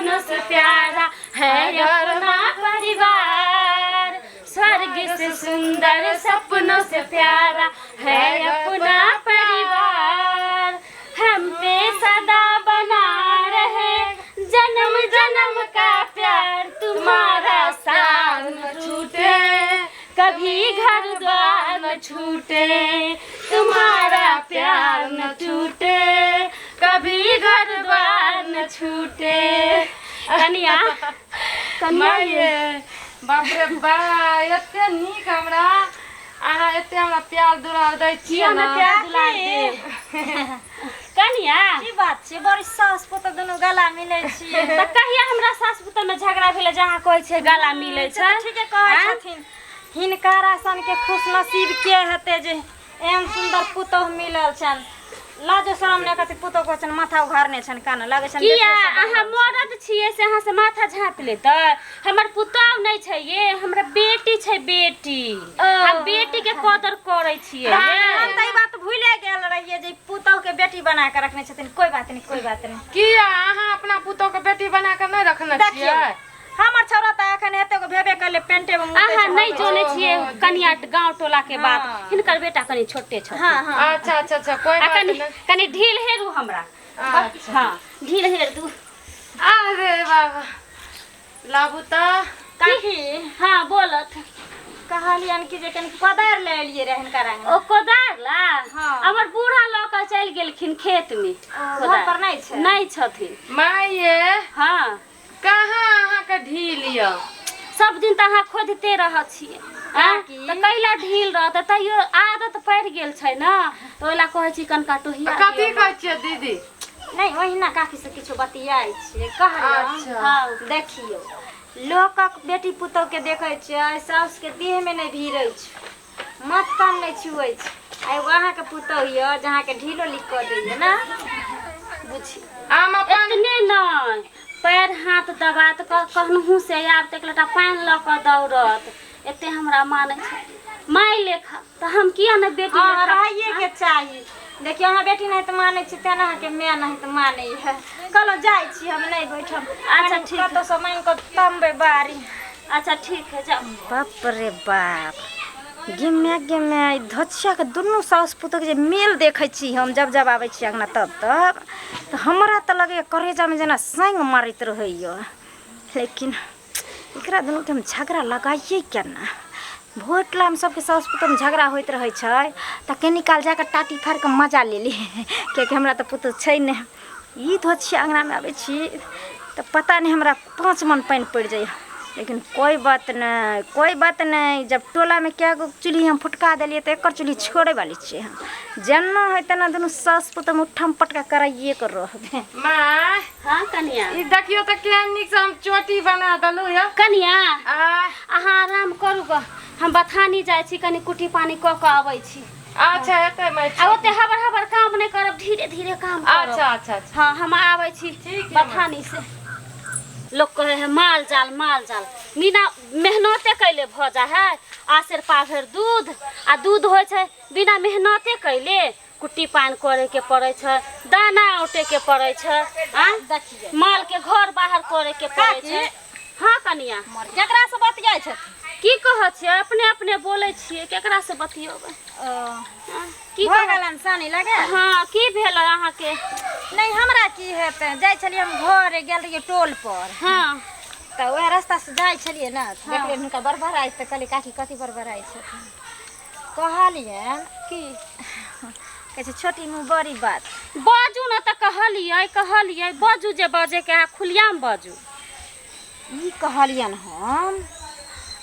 सपनों से प्यारा है अपना परिवार, स्वर्ग से सुंदर सपनों से प्यारा है अपना परिवार। हम पे सदा बना रहे जन्म जन्म का प्यार, तुम्हारा साथ न छूटे कभी घर द्वार न छूटे, तुम्हारा प्यार न छूटे कभी घर द्वार न छूटे। कनिया कनिया माये बाप रे बा, एते नीक हमरा अहाँ एते हमरा प्यार दुलार दै छियै किया ने। ने प्यार दुलार देब कनिया? की बात छै, बड़ी सास पुतोह दुनू गला मिलै छियै। तऽ कहिया हमरा सास पुतोह में झगड़ा भेलै जे अहाँ कहै छियै गला मिलै से तऽ छै? ठीके कहै आँय? छथिन। हिनकरा सन के खुश नसीब के हेतै जे एहन सुन्दर पुतोह मिलल छनि। लाजो शरम नहि कथी पुतोह कहै छनि, माथा उघारने छनि, कान लगै छनि किया बेटियो सब अहाँ मरद छियै से अहाँ से माथा झाँपि लेतै? हमर पुतोह नहि छै ये, हमरा बेटी छै, बेटी। हम बेटी के कदर करै छियै ये। हम तऽ ई बात भूले गेल रहियै जे पुतोह के बेटी बना के रखने छथिन। कोई बात नहीं, कोई बात नहीं। किया अहाँ अपना पुतोह के बेटी बना के नहि रखने देखियौ छियै? हमर छौड़ा तऽ एखन एतेक भेबे करले, पेंटे में मुतै अहाँ छै। नहि जानै छियै कनिया गाँव टोला के बात। हँ। हिनकर बेटा कनि छोटे छथिन। हँ हँ। अच्छा अच्छा अच्छा, कोई आ बात कनि नहि। कनि ढील हेरू हमरा। अच्छा। हँ, ढील हेर दू। अरे बाबा, लाबू तऽ। काकी। हँ, बोलत। कहलियनि कि जे कनि कोदारि लए एलियै रहै हिनकर आङ्गना। ओ कोदार ला? हँ। हमर बूढ़ा लऽ कऽ चलि गेलखिन खेत मे। ओ, घर पर नहि छै? नहि छथिन। माये। हँ। कहाँ अहाँके ढील यऽ? सब दिन तऽ अहाँ खोदिते रहै छियै आँय? काकी। तऽ कैला ढील रहतै? तैयो आदत पड़ि गेल छै ने, तऽ ओहि लए कहै छी कनिका टोहिया कथी दियौ। कहै छियै दीदी? नहि, ओहिना काकी से किछु बतियाइ छियै कहलियै। अच्छा। हँ। देखियौ, लोकक बेटी पुतोहके देखै छियै, साउसके देहमे नहि भिड़ै छै, माथ कान नहि छुअै छै, आ एगो अहाँके पुतोह यऽ जे अहाँके ढीलो लीक कऽ दैए ने। बुझी हम अपन एतने नहि, पैर हाथ दबात, कहनहु से आयब तऽ एक लोटा पानि लऽ कऽ दौड़त। एते हमरा मानै छै माय लेखा, तऽ हम किया नहि बेटी हँ, लेखा? रहैएके चाही। देखियौ, अहाँ बेटी नहि तऽ मानै छी, तेना अहाँके माय नहि तऽ मानै है। कहलहुँ जाइ छी हम, नहि बैठब। अच्छा, ठीक है। कतहुसँ माँगि कऽ तमबै बारी। अच्छा, ठीक है, जाउ। बाप रे बाप, गे माय गे माय, ई धोछियाके दुनू साउस पुतोहके जे मेल देखै छी हम जब जब आबै छी अङ्गना तब तब तऽ हमरा तऽ लगैए करेजामे जेना सङ्ग मारैत रहैए। लेकिन एकरा दुनूके हम झगड़ा लगाइए केना? भोटलामे सबके साउस पुतोहमे झगड़ा होइत रहै छै तऽ कनी काल जाकऽ टाटी फाड़ि कऽ मजा लेली, किएकि हमरा तऽ पुतोह छै नहि। ई धोछिया अङ्गनामे आबै छी तऽ पता नहि हमरा 5 मन पानि पड़ि जाइए। लेकिन कोइ बात नहि, कोइ बात नहि। जब टोलामे कए गो चूल्ही हम फुटका देलियै तऽ एकर चूल्ही छोड़ैवाली छियै हम। जेना होइ तेना दुनू साउस पुतोहमे उठम पटका कराइए कऽ रहबै। माय। हँ कनिया। ई देखियौ तऽ केहन नीक से हम चोटी बना देलहुँ यऽ। कनिया। आ अहाँ आराम करू गऽ, हम बथानी जाइ छी, कनि कुट्टी पानी कऽ कऽ अबै छी। अच्छा, हेतै माय। आ ओते हबर हबर काम नहि करब, धीरे धीरे काम करब। अच्छा अच्छा अच्छा। हँ, हम आबै छी। ठीक है। बथानी से लोक कहै है माल जाल, माल जाल बिना मेहनते कैले भऽ जाइ है आसेर पाभरि दूध, आ दूध होइ छै बिना मेहनते कैले? कुट्टी पानि करैके पड़ै छै, दाना औटैके पड़ै छै, आँ देखियौ, मालके घर बाहर करैके पड़ै छै। हँ कनिया। केकरा से बतियाइ छथिन? की कहै छियै, अपने अपने बोलै छियै, केकरा से बतियेबै? ओ। आँ, की भऽ कहै? गेलनि सानी लगे? हँ, की भेल अहाँके? नहि, हमरा की हेतै, जाइ छलियै हम घरे, गेल रहियै टोल पर। हँ। तऽ उएह रास्तासँ जाइ छलियै ने, तऽ देखलियै हुनका बड़बड़ाइत, तऽ कहलियै काकी कथी बड़बड़ाइ छथिन? कहलियनि की कहै छै, छोटी मुँह बड़ी बात। बाजू ने तऽ। कहलियै कहलियै, बाजू जे बाजैके है, खुलियामे बाजू। ई कहलियनि हम,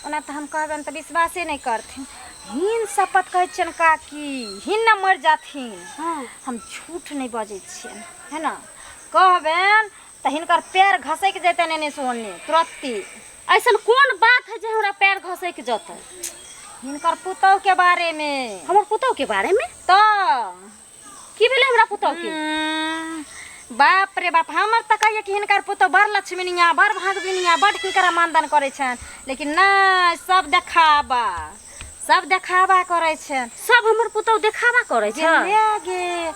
ओना तऽ हम कहबनि तऽ विश्वासे नहि करथिन। हिन शपथ कहै छियनि काकी, हिन ने मरि जाथिन। हँ। हम झूठ नहि बजै छियनि, है ने? कहबनि तऽ हिनकर पैर घसकि जेतनि एने से ओने तुरत्ते। ऐसन कोन बात है जे हमरा पैर घसकि जेतै? हिनकर पुतोहके बारेमे। हमर पुतोहके बारेमे? तऽ की भेलै हमरा पुतोहके? बाप रे बाप, हमर तऽ कहिए कि हिनकर पुतोह बड़ लक्ष्मीनिया, बड़ भागबिनिया, बड़ हिनकर मानदान करै छनि, लेकिन नहि, सब देखाबा, सब देखाबा करै छनि। सब हमर पुतोह देखावा करै छै? गे गे,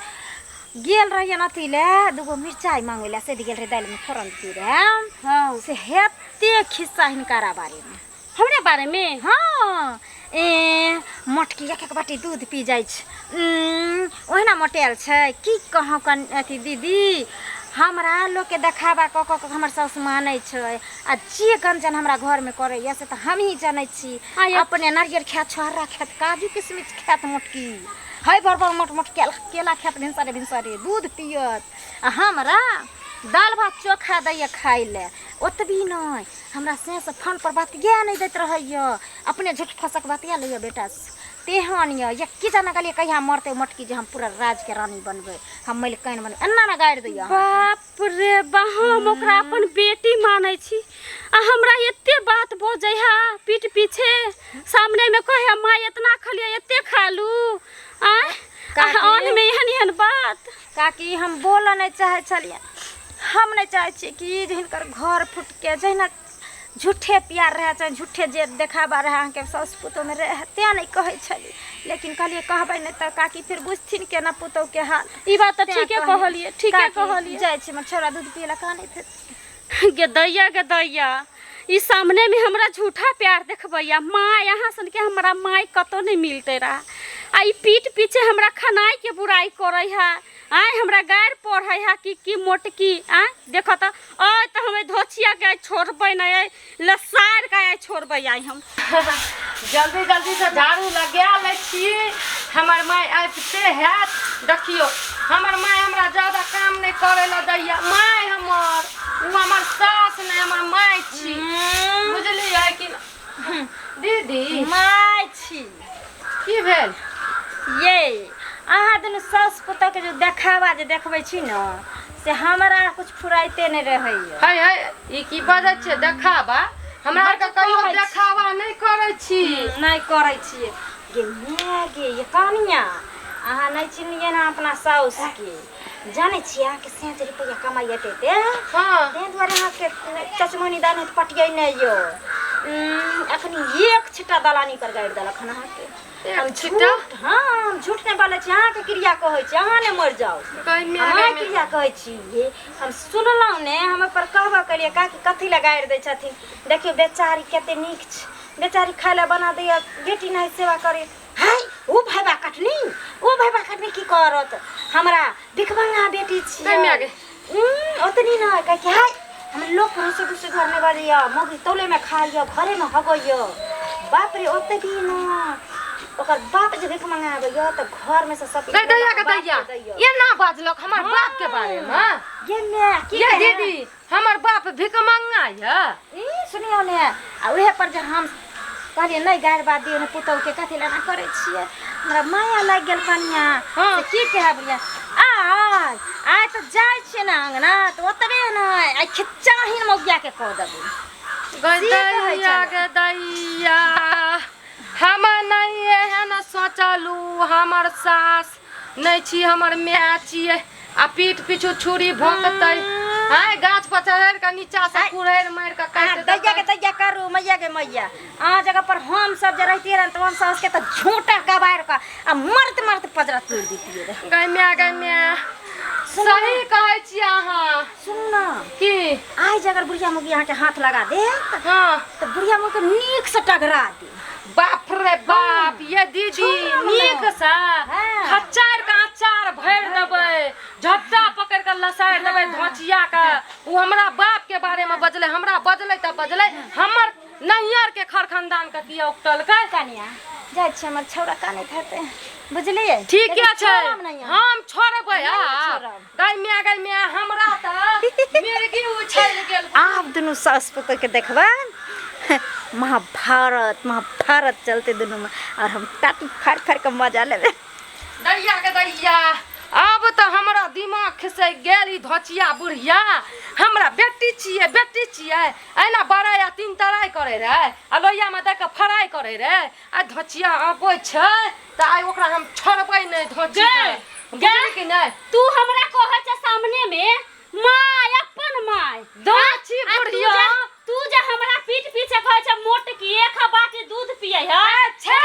गेल रहियन अथी ले दूगो मिरचाई मांगे ले से गेल रहे दालि में फोरन दी रहे। हाँ से हेते खिस्सा हिनकारा बारे में। हमरे बारे में? हाँ ए मोटकी एक एक बाटी दूध पी जाइ छै, ओहिना मोटायल छै। की कहूँ कन अथी दीदी, हमरा लोकके देखाबा कऽ कऽ हमर साउस मानै छै आ जे गंजन हमरा घरमे करैया से तऽ हमही जनै छी। अपने नारियल खायत, छोहरा खायत, काजू किशमिश खायत, मोटकी है बड़ बड़ मोट मोट केला खायत, भिनसरे भिनसरे दूध पियत आ हमरा दालि भात चोखा दैया खाइ लए। ओतबी नहि, हमरा से फोन पर बतिया नहि दैत रहैया, अपने झूठ फसक बतिया लैया बेटा तेहन यऽ। या की जाना कहलियै कहिया मरतै मोटकी जे हम पूरा राजके रानी बनबै, हम मलिकाइन बनबै, एना ने गारि दैया। बाप रे बा, हम ओकरा अपन बेटी मानै छी आ हमरा एते बात बजै है पीठ पीछे, सामने में कहे माय एतना खलियै एते खालू आँय, अन्न में एहन एहन बात। काकी हम बोलऽ नहि चाहै छलियै, हम नहि चाहै छियै कि जे हिनकर घर फुटके, जहिना झूठे प्यार रहै चाहे झूठे जे देखाबा रहै अहाँके साउस पुतोहमे रहै, तेँ नहि कहै छलियै, लेकिन कहलियै कहबै नहि तऽ काकी फेर बुझथिन केना पुतोहके हाल। ई बात तऽ ठीके कहलियै, ठीके कहलियै। जाइ छी हमर छौड़ा दूध पियै लए कानैत हेतै। गे दैया गे दैया, ई सामने में हमरा झूठा प्यार देखबैया। माँ यहाँ सन के हमरा माय कतौ नहीं मिलते रहा आ ई पीठ पीछे हमरा खनाई के बुराई करे है, आय हमरा गारि पढ़े है कि की मोटकी आय। देखो तो आय तो हमें धोछिया के आइ छोड़बै नहीं, आइ लसार के आइ छोड़बै आइ हम। जल्दी जल्दी से झाड़ू लगा लै छी, हमर माय आबिते हैत। देखियौ हमर माय हमरा ज्यादा काम नहि करै लए दैया। माय हमर ओ हमर सास नहि हमर माय छी, बुझलियै कि दीदी? माय छी। की भेल ये अहाँ दुनू सास पुतोहके जे देखावा जे देखबै छी ने से हमरा कुछ फुराइते नहि रहैया। है है ई की बजै छियै देखावा? हमरा आरके कहियो देखावा नहि करै छी। नहि करै छियै गे माय गे। ये कनिया अहाँ नहि चिन्हलियै ने अपना साउसके? जानै छियै अहाँके 100 रुपैआ कमाइ हेतै हाँ ताहि दुआरे अहाँके चचमनी दान पटियै नहि यौ। अखनी एक छिट्टा दलानी पर गाड़ि देलक हन अहाँके। हम छिट्टा? हाँ हम झूठ नहि बोलै छी, अहाँके क्रिया कहै छी, अहाँ नहि मरि जाउ, अहाँ क्रिया कहै छी। हम सुनलहुँ ने, हम ओहिपर कहबो केलियै काकी कथी लए गारि दै छथिन, देखियौ बेचारी कते नीक छै, बेचारी खाय लए बना दैया, बेटी नहि सेवा करे हाय। ओ भैबा कटनी, ओ भैबा कटनी की करत, हमरा भिखमंगा बेटी छियै। ओतनी नहि कहै हाय हम लोक पड़ोसी दूसरे घर नहि बजैया, मौगी तौलेमे खाइया, घरेमे हगैया। बाप रे ओते भी न ओकर बाप जे भीख मंगाबैया तऽ घरमे से सब दैया के दैया एना बाजलक हमर बाप के बारे में। गे my की ये दीदी हमर बाप भीख मंगा या ई सुनियौ ने। आ उहे पर जे हम कहलियै नहि गारि बात दियौ ने पुतोहके, कथी लए एना करै छियै, हमरा माया लागि गेल कनिया। से की कहब ये, आइ आइ तऽ जाइ छियै ने अङ्गना तऽ ओतबे नहि आइ खिच्चाहीन मौगियाके कऽ देबै। दैया गे दैया, हम नहि एहन सोचलू, हमर सास नहि छी हमर माय छियै आ पीठ पीछू छुरी भोंकतै, आँय गाछ पर चढ़ि कऽ नीचा से कुड़हरि मारि कऽ काटि दैया के दैया करू मैया के मैया। अहाँ जगह पर हम सब जे रहितियै रहए तऽ हम सासके तऽ झूठा गबारि कऽ आ मरत मरत पजरा तोड़ि दितियै रहए। गै माय गै माय, सही कहै छी अहाँ। सुनू ने की आइ जे अगर बुढ़िया मौगी अहाँके हाथ लगा देत हाँ तऽ बुढ़िया मौगी नीक से टघरा दे। बाप रे बाप, ये दीदी नीक से खच्चार के अचार भरि देबै, झट्टा पकड़ के लसारि देबै धोचिया के। ओ हमरा बाप के बारे में बजलै, हमरा बजलै तऽ बजलै, हमर नैहर के खर खानदान के किया उकटलकै। कनिया जाइ छी, हमर छौड़ा कानैत हेतै, बुझलियै? ठीके छै, हम छोड़बै। गै माय गै माय, हमरा तऽ मिर्गी उछलि गेल। आब दुनू सास पुतोह के देखबै महाभारत महाभारत चलते दुनू में, और हम टाटी फाड़ फाड़ के मजा लेबै। दैया के दैया, अब तऽ हमरा दिमाग खिसकि गेल। ई धोचिया बुढ़िया हमरा बेटी छियै बेटी छियै एना बड़ाइ आ तीन तराइ करै रहै आ लोहियामे दऽ कऽ फ्राइ करै रहै। आ धोचिया अबै छै तऽ आइ ओकरा हम छोड़बै नहि धोची गे कि नहि। तू हमरा कहै छै सामने में my अपन my धोची बुढ़िया, तू जे हमरा पीठ पीछे कहै छै मोट की एक बाटी दूध पियै है, छै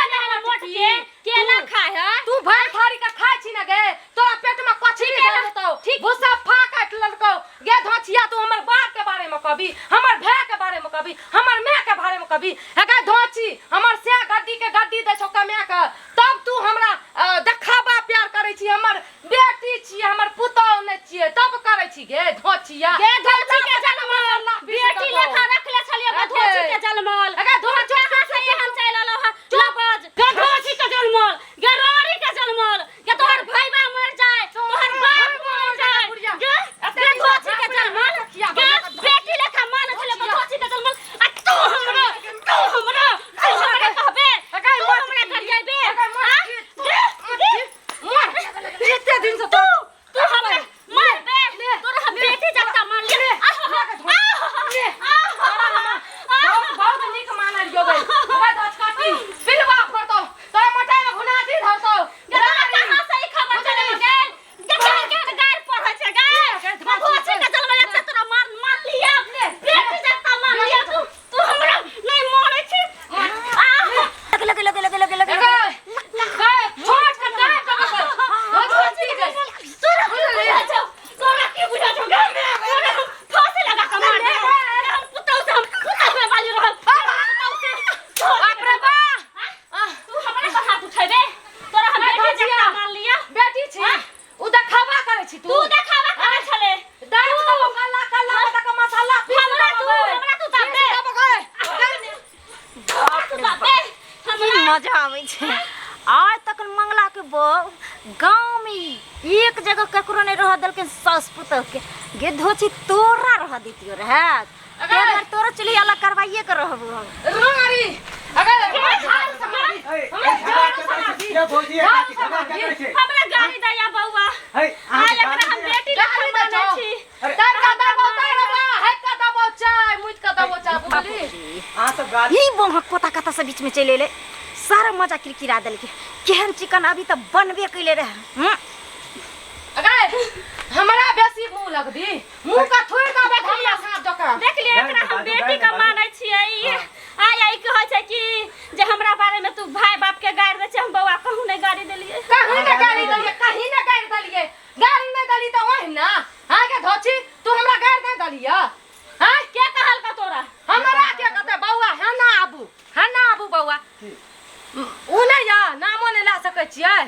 मोट के केला खाय है, तू भरि थारी के खाय छी ने गे, तोरा पेट में कथी कभी, हमर भाय के बारे में कभी, हमर माय के बारे में कभी। हे धोची हमर से गड्डी के गड्डी दै छौ कमा के, तब तू हमरा देखाबा प्यार करै छी। हमर बेटी छी, हमर पुतोह नै छियै, तब करै छी गे धोचिया। गे धोची के जनमल बेटी लेखा रखले छलियै गे धोची के जनमल। अगे धोची कहाँ से एहन चलि एलौ हँ लबज। गे धोची के जनमल, गे रानी के जनमल, गे तोहर भैबा मर जाए, तोहर बाप मर जाए। गे गे धोची के जनमल, गे बेटी लेखा मानै छलियै गे धोची के जनमल। आ तू हमरा, तू हमरा, तू हमरा कहबे, तू हमरा गरियाबे। आ गे गे एते दिन से तू तू हमरा मारबे, तोरा हम बेटी जगता मान ले। बहुत बहुत नीक मानल यो गई। ओकरा धोच काटी पिलवा फरतो, तोरा मोटाई में घुनाती धरतो। कहाँ से ई खबर चलल गेल? गे केहन केहन गारि पढ़ै छै गे? धोची के जनमल से तोरा मार मान लिया, बेटी जगता मान लिया। तू तू हमरा नहीं मारै छी। लगे लगे लगे लगे लगे। छोट के दाब दबो धोची के। तोरा की बुझा छौ? तोरा की बुझा छौ गे? तोरा हम फांसी लगा के मार देबौ। हम पुतहु से, हम पुतहु वाली रहब। पुतहु से बाप रे बा, तू हमरा पर हाथ उठेबे? तोरा हम बेटी जगता मान लिया। बेटी छी उ देखावा करै छी। तू देखावा करै छले। दारू दबो कल्ला कल्ला बता के मसाला पीस। हमरा तू, हमरा तू दाबे, हमरा तू दाबे। की मजा आबै छै। आइ तक मंगला के बहू गाँव में एक जगह ककरो नहीं रह देलकै सास पुतोह के। गे धोची तोरा रह दितियो रहे, अगर तोरा चुल्ही अलग करवाइए के रहबू हम। रोरी अगर झाड़ू से मारी, हमरा झाड़ू से मारी। ये भौजी, ये काकी, झगड़ा क्या करै छै? हमरा गाड़ी दैया बौआ। है, आइ अहाँके एकरा गाड़ी हम दैया। बेटी लेखा गाड़ी दै मानै छौ। छी। तर का दबो तर बा है का दबो चाय मुझ का दबो चाय बुझली। अहाँ सब गाड़ी ई बौहक पोता कता से बीच में चलि एलै, सारा मजा किरकिरा देलकै। केहन चिकन अभी तऽ बनबे कैले रहे। अगर हमरा बेसी मुंह लगबी, मुंह का थोड़ दबे हमरा साथ जका। देख लियै, एकरा हम बेटी के मानै छियै। ई आइ आइ कहै छै कि जे हमरा बारे में तू भाय बाप के गारि दै छै। हम बौआ कहूँ नहि गारि देलियै। कहीं ना गाड़ी देलिए, कहीं ना गाड़ी देलिए। गाड़ी नहीं देली तो वही ना। हाँ के धोची तू हमरा गाड़ी नहीं देलिया? हाँ के कहलका तोरा? हमरा के कहते बौआ है ना आबू, है ना आबू बौआ। उ नहीं या नामो नहीं ला सकै छियै।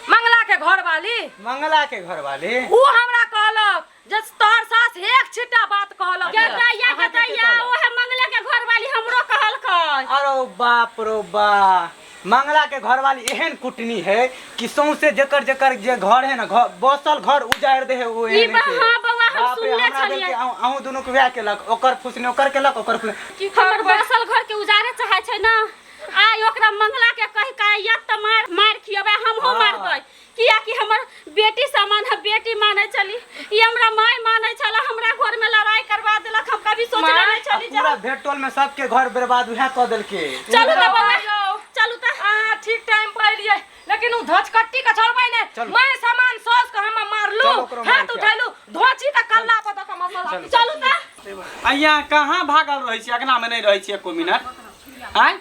मंगला के घर वाली, मंगला के घर वाली उ हमरा कहलक जे तोहर सास एक छिट्टा बात कहलक। गदैया अहाँके के गदैया कहलक? ओहे मंगला के घर वाली हमरो कहलकै। अरे बाप रो बा, मंगला के घर वाली एहन कुटनी है कि सौंसे जेकर जेकर जे घर है ना, घर बसल घर उजाड़ दे है ओ ई एहन बा, छै। हाँ बौआ, हम बाप रे, सुनले हमरा भेल छलियै। कि अहूँ दुनू के वएह केलक, ओकर फुसने ओकर केलक, ओकर फुसने। हमर बसल घर के उजाड़े चाहे छै ना। आइ ओकरा मंगला के कहि के या तऽ मार मार खियबै, हमहूँ हाँ। मारबै। कियाकि हमर बेटी समान हम बेटी मानै छली, ई हमरा माय मानै छल। हमरा घर में लड़ाई करवा देलक, हम कभी सोचले माय, नहीं छली जे पूरा भेट टोल में सबके घर बर्बाद उएह कऽ देलकै। चलू तऽ बौआ, यौ। चलू तऽ। अहाँ ठीक टाइम पर एलियै, लेकिन उ धचकट्टी के छोड़बै ने। चलू। मैं सामान सौस के हम मारलू, चलू, ओकरो हाथ मारि के उठैलू, धोची के कल्ला पर दऽ के मसाला। चलू तऽ। अइया कहाँ भागल रहै छी? अगना में नहीं रहै छी एको मिनट। आँय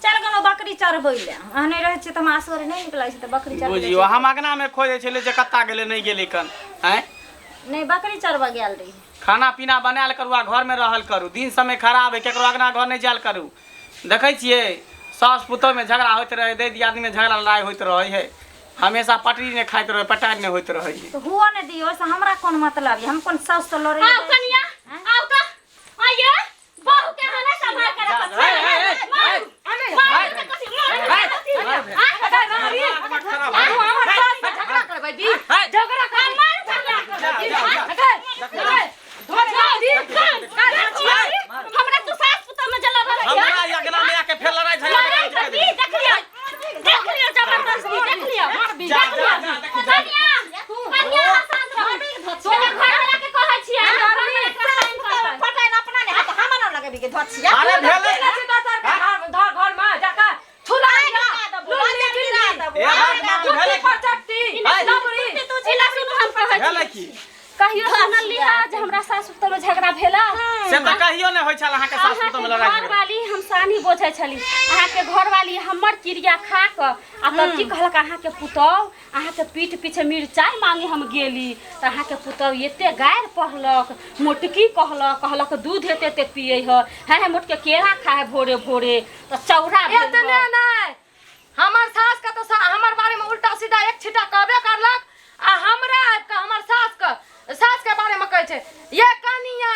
चल गेलहुँ बकरी चरबै लए। अहाँ नहि रहै छियै तऽ हम असगरे नहि निकलै छै तऽ बकरी चरबै बुझियौ, हम अगना में खोजै छलियै जे कत्ता गेलै नहि गेलै कन। आँय नहि, बकरी चरबऽ गेल रही। खाना पीना बनायल करू आ घर में रहल करू। दिन समय खराब है, केकरो अगना घर नहीं जायल करू। देखै छियै सास पुतोह में झगड़ा होइत रहै, दै दियादनी में झगड़ा लड़ाई होइत रहै है, हमेशा पटरी नहि खाइत रहै, पटारि नहि होइत रहै है। तऽ हुअ नहि दियौ, ओहिसँ हमरा कोन मतलब यऽ? हम कोन साउस से लड़ै आउ कनिया, आउ तऽ। आइये बहू के अहाँ नहि सम्हार के रखब। ए, ए, ए, ए, मारू तऽ कथी, मारू तऽ कथी? आँय? तू हमर सास से झगड़ा करबै बी? झगड़ा करबै? मारू झगड़ा अगे, अगे, धोची, हमरा तू सास पुतोह में जला रहल हमरा ई अगना में आके फेर लड़ाई झगड़ा लड़ाई कर करबी। देख लियौ, देख लियौ, जबरदस्ती देख लियौ। जा, जा, जा, देखी, जा। कनिया, कनिया, अहाँ शांत रहू। तोरा घरवाला के कहै छियै, अहाँ घरवाला के शांत करतै। पटाइन अपना नहि हाथ हमरा न लगेबी के धोचिया। अरे भेलै छी दोसर के घर घर घर में जाके छुला लिया, लुल्ली गिल्ली, ए, बात मानू, भेलै कुट्टी पर चट्टी, आइ। दबरी। तू जिला सुनू, हम कहै छी। भेलै की? कहियो सुनल लिहा जे हमरा सासु पुतोह में झगड़ा भेला से तऽ कहियो नहि होइ छल अहाँके सासु पुतोह में लड़ाई घर झगड़ा वाली हम सानी बोझै छली अहाँके घर वाली हमर क्रिया खा कऽ आ तब की कहलक अहाँके पुतोह अहाँके पीठ पीछे मिरचाइ मांगे हम गेली तऽ अहाँके पुतोह एते गारि पढ़लक मोटकी कहलक कहलक दूध एते एते पियै ह है है मोटके केरा खाए भोरे भोरे तऽ चौरा भेल एतने ह। नहि हमर सास के तो हमर बारे में उल्टा सीधा एक छिटा कहबे करलक आ हमरा आबि कऽ हमर सास के सास के बारे में कहै छै ये कनिया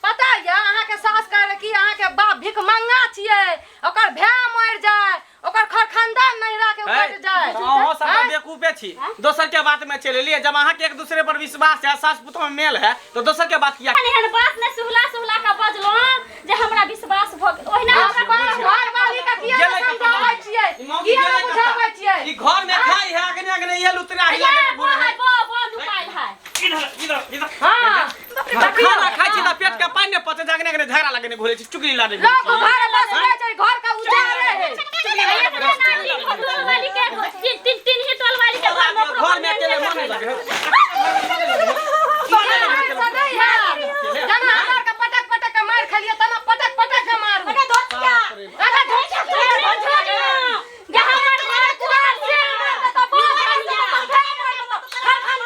पता ये अहाँके सास कहै कि अहाँके बाप भीख मंगा छियै ओकर भाय मरि जाय ओकर खरखंदा नहीं राखे उखड़ जाय अहाँ सब आँय? बेवकूफे छी दोसर के बात में चलि एलियै जब अहाँ के एक दूसरे पर विश्वास है सास पुतोह में मेल है तो दोसर के बात किया एहन बात नहि सुहला सुहला के बजलहुँ जे हमरा विश्वास भऽ गेल ओहिना हमरा अपन घर वाली के किया गेलै नहि कतऽ? समझाबै छियै ई मौगी किया गेलै नहि बुझाबै कतऽ? छियै ई घर में खाई है अगने अगने ये लुतरा है ये बो है बो बो नुकाइल है इधर इधर इधर हाँ खाना खाई छी त पेट के पानि नहि पचै छै अगने अगने झगड़ा लगने घुरै छी चुगली लाडे लोग घर बसले छै घर के उजारे है एक ना तीन गो टोल वाली के तीन तीन तीन ही टोल वाली के घर में ओकरो घर में अकेले मन नहि लगे ऐसा नहीं है जना हमरा के पटक पटक के मार खेलिए तना पटक पटक के मारू अरे धोतिया अरे धोतिया जे हमर घर दुआर से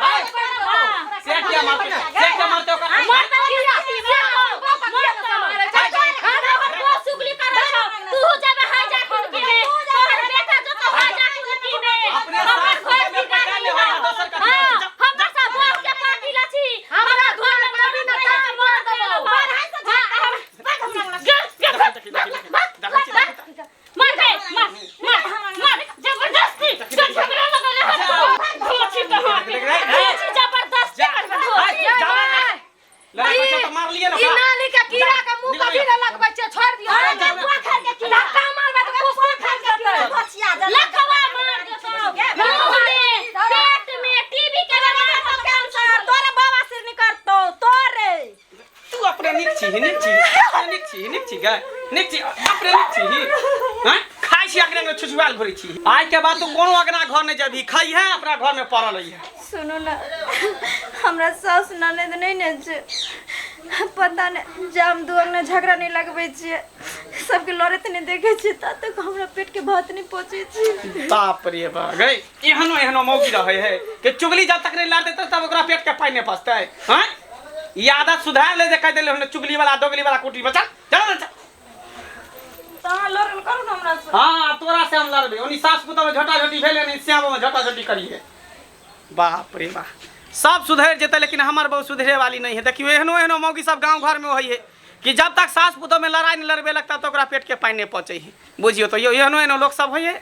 से किया मारते से किया मारते ओकरा अपने सास के पता नहि होय दोसर के मार गए मार मार मार जबरदस्ती झगड़ा लगल है धोची तो हाथ धोची जबरदस्ती करबे धोची लड़ाई छै तऽ मार लिए ने ई नाली के कीड़ा के मुंह कभी न लगबै छै छोड़ दियौ अरे बुआ खा के कीड़ा धक्का मारबै तऽ कुश्ती फैल जेतै धोतिया जल्दी लखवा मार देतौ मुंह में पेट में टीबी के बीमार हो कैंसर तोरे बाबा सिर निकलतो तोरे तू अपने नीक छी नीक छी अपने नीक छी नीक छी गै नीक छी अपने नीक छी हैं खाइ छी अगने छुछुआल घुरै छी आइ के बाद तू कोनो अगना घर नहि जेबही खाइ है अपना घर में पड़ल रही है सुनू ने हमरा सास ननद नहि ने छै पता नहि जाम दू अंगना झगड़ा नहि लगबै छियै सबके लड़ैत नहि देखै छियै ता तक हमरा पेटके भात नहि पचै छै बाप रे बा गै एहनो एहनो मौगी रहै है कि चुगली जब तक नहि लड़तै तब ओकरा पेट के पानि नहि पचतै हैं ई आदत सुधार ले जे कहि देले हमने चुगली वाला दोगली वाला कुटी बचा चल चल तऽ अहाँ लड़ल करू ने हमरा से हाँ तोरा से हम लड़बे ओनी सास पुतोह में झोटा झोटी भेले नहीं श्यामो में झोटा झोटी करिए बाप रे बाप सब सुधरि जेतै लेकिन हमर बहु सुधरे वाली नहीं है देखियो एहनो एहनो मौगी सब गांव घर में होई है कि जब तक सास पुतोह में लड़ाई नहीं लड़बे लगता तो ओकरा पेट के पानि नहीं पचै है बुझियो तो यो एहनो एहनो लोग सब होई है।